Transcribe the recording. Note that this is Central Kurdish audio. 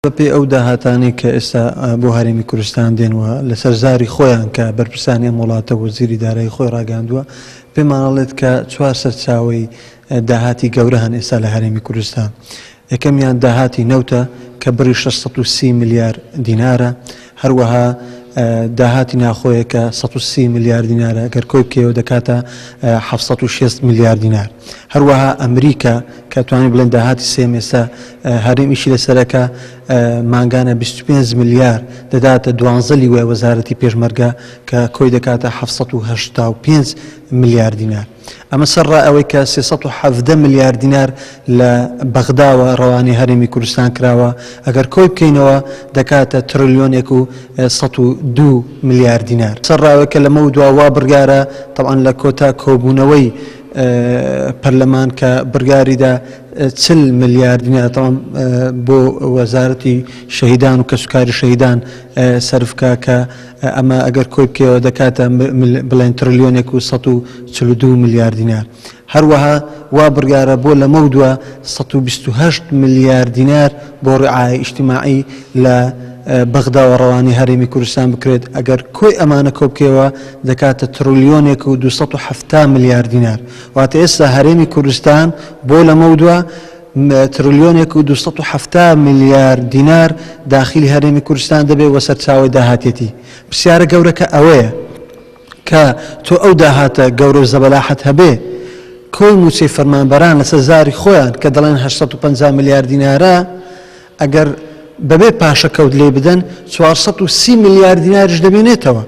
بەپێی ئەو داهاتانەی کە ئێستا بۆ هەرێمی کوردستان دێن و لەسەر زاری خۆیان کە بەرپرسانی ئەم وڵاتە وەزیری دارایی خۆی ڕاگەیاندووە، پێمان ئەڵێت کە چوار سەرچاوەی داهاتی گەورە هەن ئێستا لە هەرێمی کوردستان. یەکەمیان داهاتی نەوتە کە بڕی 630 ملیار دینارە، هەروەها داهاتی ناخۆیە کە 130 ملیار دینارە، گەر کۆی بکەیەوە دەکاتە 760 ملیار دینار. هەروەها ئەمریکا کە توانین بڵێن داهاتی سێیەم ئێستا هەرێم ئیشی لەسەرە کە مانگانە 25 ملیار دەداتە دوانزە لیوای وەزارەتی پێشمەرگە کە کۆی دەکاتە 785 ملیار دینار. ئەمە سەر ڕای ئەوەی کە 317 ملیار دینار لە بەغداوە ڕەوانەی هەرێمی کوردستان کراوە، ئەگەر کۆی بکەینەوە دەکاتە ترلیۆنێک و 102 ملیار دینار. سەر ڕای ئەوەی کە لەمەودوا وا بڕیارە تەبعەن لە کۆتا کۆبوونەوەی پەرلەمان کە بڕیاریدا 40 ملیار دینار تەبعەن بۆ وەزارەتی شەهیدان و کەسوکاری شەهیدان سەرف بکا کە ئەمە ئەگەر کۆی بکەیەوە دەکاتە بڵێن ترلیۆنێک و 142 ملیار دینار. هەروەها وا بڕیارە بۆ لەمەودوا 128 ملیار دینار بۆ ڕعایە ئیجتیماعی لە بەغداوە ڕەوانەی هەرێمی کوردستان بکرێت، ئەگەر کۆی ئەمانە کۆبکەیەوە دەکاتە ترلیۆنێک و 270 ملیار دینار. واتە ئێستا هەرێمی کوردستان بۆ لەمەودوا ترلیۆنێک و 270 ملیار دینار داخیلی هەرێمی کوردستان دەبێت و سەرچاوەی داهاتێتی. پرسیارە گەورەکە ئەوەیە کە تۆ ئەو داهاتە گەورە و زەبەلاحەت هەبێ، کۆی مووچەی فەرمانبەران لەسەر زاری خۆیان کە دەڵێن 850 ملیار دینارە، ئەگەر بەبێ پاشەکەوت لێی بدەن 430 ملیار دیناریش دەمێنێتەوە.